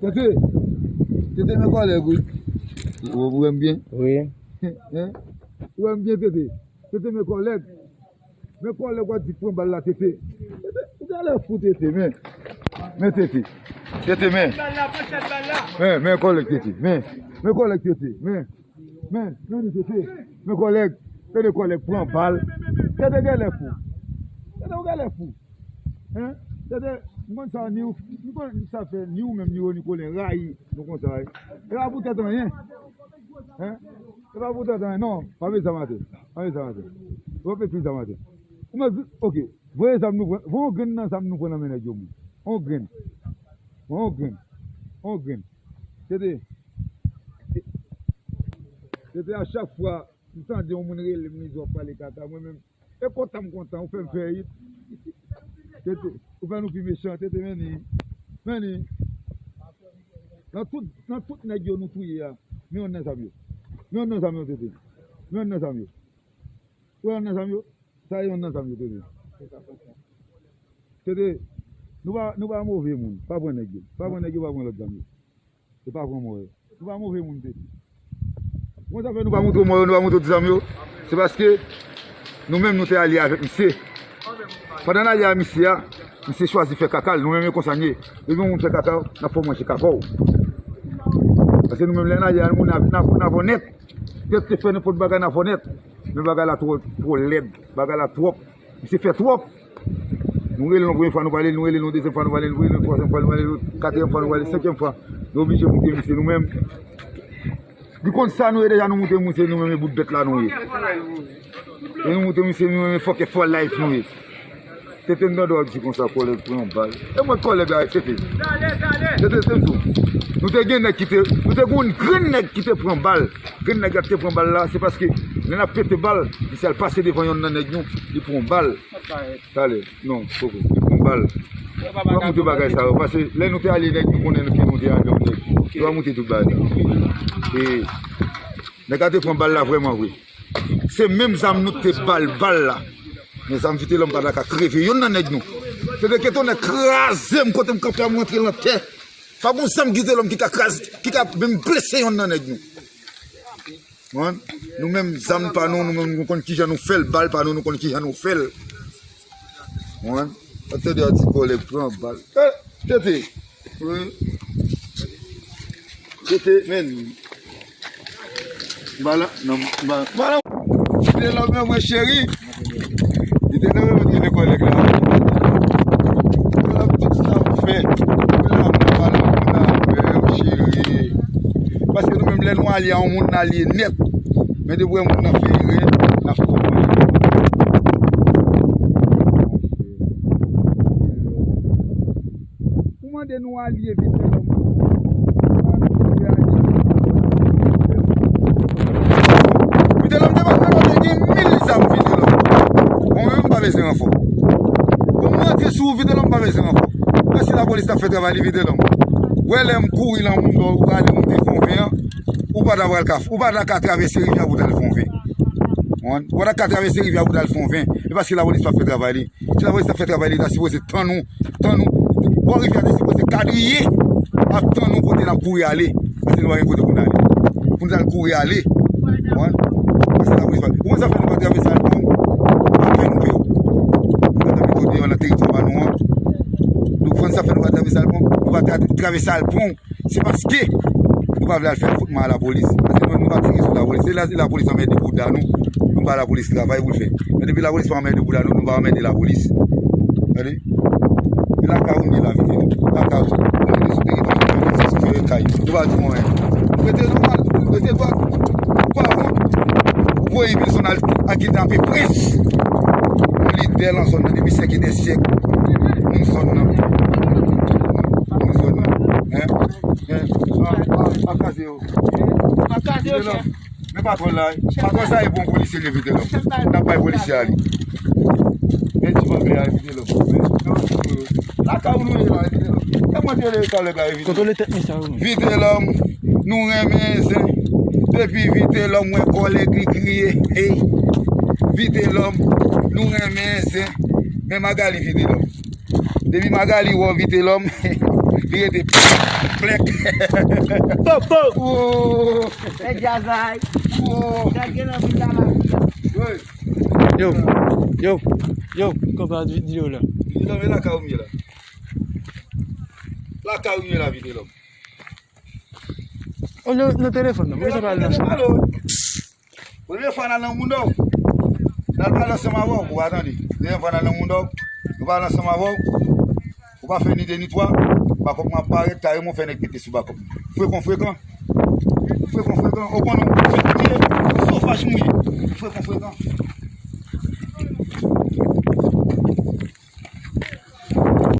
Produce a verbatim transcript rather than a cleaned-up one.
Tete, Tete, men kòlèg, wi. Ou, ou wè m byen? Wi. Hein? Ou wè m byen, Tete? Tete, men kòlèg. Men kòlèg, w ap di pran bal la, Tete. Tete, ou genlè fou, Tete, men. Men, Tete. Tete, men. Men, men kòlèg, Tete. Men, men kòlèg, Tete. Men, men, men, Tete. Men kòlèg. Tete, kòlèg, pran bal. Tete, genlè fou. Tete, ou genlè fou. Hein? Tete, m konn sa, ni ou, m konn sa fè, ni ou menm, ni Rony Colin, rayi nou konsa, wi. E pa pou tèt anyen. Hein? E pa pou tèt anyen, non. Pa met zam atè. Pa met zam atè. Pa met pil zam atè. Ou mèt, ok. Voye zam nou pran. Voye yon grenn nan zam nou pran nan men nèg yo, moun. Yon grenn. Yon grenn. Yon grenn. Tete. Tete, a chak fwa m tande yon moun rele m, li di w ap pale kaka, mwen menm, e kontan m kontan, ou fè m fè it. Tete, ou fè nou pi mechan, Tete, men ni. Men ni. Nan tout, nan tout nèg yo nou touye a, men yonn nan zam yo. Men yonn nan zam yo, Tete. Men yonn nan zam yo. Ou wè yonn nan zam yo? Sa e yonn nan zam yo, Tete. Tete, nou pa, nou pa move moun. Pa pran nèg yo. Pa pran nèg yo, pa pran lòt zam yo. E pa pran mò yo. Nou pa move moun, Tete. Bon, sa fè nou pa montre mò yo, nou pa montre tout zam yo. Se paske nou menm nou te alye avèk misye. Pandan n alye a misye a, misye chwazi fè kaka l. Nou menm e konsa n ye. Depi yon moun fè kaka w, n ap fè w manje kaka w. Paske nou menm lè n alye a, moun n ap, n ap, n ap onèt. Tèt te fè nenpòt bagay, n ap onèt. Men bagay la twò, twò lèd. Bagay la twòp. Misye fè twòp. Nou rele l yon premye fwa, nou pa rele l, nou rele l yon dezyèm fwa, nou pa rele l, nou rele l yon twazyèm fwa, nou pa rele l, katriyèm fwa, nou pa rele l, senkyèm fwa. Nou oblije moute misye nou menm. Li konn sa nou ye deja, nou moute misye nou menm, e bout bèt la nou ye. E nou moute misye nou menm, e fòkè fò life nou ye. Tete, m tande w ap di konsa, kòlèg pran bal. E mwen kòlèg la, Tete. Tete, Tete tou. Nou te gen nèg ki te, nou te gen yon grenn nèg ki te pran bal. Grenn nèg la ki te pran bal la, se paske lè n ap pete bal, misye al pase devan yonn nan nèg nou, li pran bal. Talè, non, poko, li pran bal. Nou pa moute bagay sa yo, paske lè nou te ale nèg, nou konnen ke nou te ale yon nèg. Nou pa moute tout bagay sa yo. E nèg la te pran bal la vrèman vre. Se menm zam nou te ba l bal la. Men zam Vitelòm pa ta ka kreve yonn nan nèg nou. Se de ke tonnè kraze m kote m kanpe a, m rantre l nan tè. Pa gon zam Vitelòm ki ka kraze, ki ka menm blese yonn nan nèg nou. Konprann? Nou menm zam pa nou, nou menm nou konn kijan nou fè l, bal pa nou, nou konn kijan nou fè l. Konprann? Atande a di kòlèg pran bal. Eh, Tete. Wi. Tete, men. Bal la, non, bal, bal la. Vitelòm, men mwen cheri. Vitelòm, men mwen kòlèg la. Vitelòm, tout sa ou fè. Pou la, mwen bal la, mwen la, mwen cheri. Paske nou menm lè nou alye a yon moun, n alye nèt. Men depi w wè moun nan fè erè, n ap konprann. Ou mande nou alye Vitelòm. Vitelòm te pa fè, te gen mil zam Vitelòm. Bon, men m pa bezwen ranfò. Pou m rantre sou ou, Vitelòm, m pa bezwen ranfò. Mwen, si lapolis t ap fè travay li, Vitelòm. Wè lè m kouri lan moun dò, ou prale moute Fon Ven an, ou pa ta pral ka, ou pa ta ka travèse rivyè pou t al Fon Ven. Ou pa ta ka travèse rivyè pou t al Fon Ven. E paske lapolis pa fè travay li. Si lapolis ta fè travay li, li ta sipoze tann nou, tann nou. Bò rivyè a te sipoze kadriye ap tann nou kote n ap kouri ale. Paske nou pa gen kote pou n ale. Pou n t al kouri ale. Konprann? Paske lapolis pa. Ou konn sa fè nou pa travèse al pran apre nou pè. Nou pa tande kote yo nan teritwa pa nou an. Nou konn sa fè nou pa travèse al pran. Nou pa tra-, travèse al pran. Se paske nou pa vle al fè fout mal a lapolis. Paske nou, nou pa tire sou lapolis. Se la, se lapolis anmède bouda nou. Nou ba lapolis travay pou l fè. Men depi lapolis pa anmède bouda nou, nou pa anmède lapolis. Tande? E lakay ou n ye la, Vitelòm. Lakay ou. Ou rete sou teritwa, se sou fè kay. Nou pa di w anyen. Rete nòmal, rete dwat. Ou pa wont. Ou voye Wilson al, al kidnape prens. Yon lidè lan zòn nan depi syèk e dè syèk. Moun zòn nan. Moun zòn nan. Hein? Hein? Pa, pa, pa kraze yo. Pa kraze yo, chèf. Men patwon la, patwon sa e bon polisye li, Vitelòm. N ap bay polisye a li. Men ti mangle a, Vitelòm. Lakay ou nou ye la, Vitelòm. Kòman te rele kòlèg la, Vitelòm? Kontwole tèt mesye a, wi. Vitelòm, nou renmen zen. Depi Vitelòm wè kòlèg li kriye. Hey. Vitelòm, nou renmen zen. Men Magali, Vitelòm. Depi Magali wè w, Vitelòm, Piye de plèk. Popo! Oh! Nèg jazay. Oh! Gad gen nan vil la la. Wi. Yo, yo, yo, konpa di- di yo la. Vitelòm, e lakay ou m ye la. Lakay ou m ye la, Vitelòm. Oh, nan, nan telefòn nan. Mwen sa pral nan. Alo. Premye fwa n al nan mounda w. N al pale ansanm avè w, ou pa tande. Premye fwa n al nan mounda w, nou pale ansanm avè w. Ou pa fè ni de ni twa, bakòp mwen ap parèt, kare mwen fè nèg pete sou bakòp mwen. Frekan, frekan. Frekan, frekan. Ou konnen, ou fè mouye, ou sofaj mouye. Frekan, frekan.